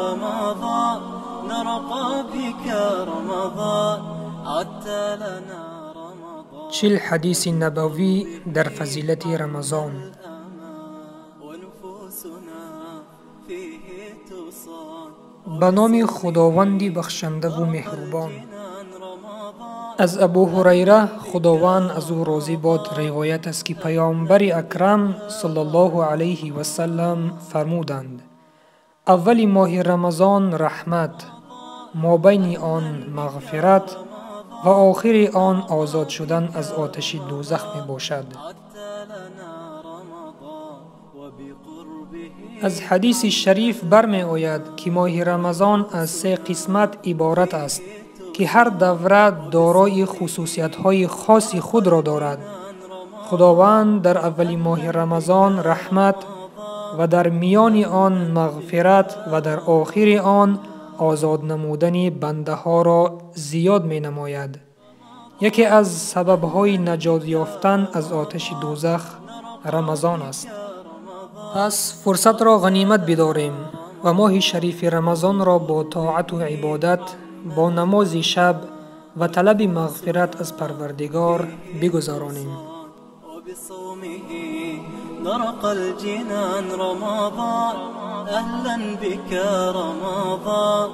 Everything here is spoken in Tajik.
رمضان، نرقى بك رمضان، عدت لنا رمضان. 40 ҳадиси набавӣ дар фазилати Рамазон. ونفوسنا فيه تصان. Ба номи Худованди бахшандаву меҳрубон. جنان رمضان. Аз Абу Ҳурайра, Худованд аз ӯ розӣ бод, ривоят аст, ки Паёмбари Акрам саллаллоҳу алайҳи васаллам фармуданд: аввали моҳи Рамазон раҳмат, мобайни он мағфират ва охири он озод шудан аз оташи дӯзах мебошад. عدت لنا رمضان وبقربه. Аз ҳадиси шариф бармеояд, ки моҳи Рамазон аз се қисмат иборат аст, ки ҳар давра дорои хусусиятҳои хоси худро дорад. Худованд дар аввали моҳи Рамазон раҳмат ва дар миёни он мағфират ва дар охири он озод намудани бандаҳоро зиёд менамояд. Яке аз сабабҳои наҷот ёфтан аз оташи дӯзах Рамазон аст. Пас фурсатро ғанимат бидорем ва моҳи шарифи Рамазонро бо тоату ибодат, бо намози шаб ва талаби мағфират аз Парвардигор бигузаронем. وبصومه نرقى الجنان رمضان، أهلا بك رمضان.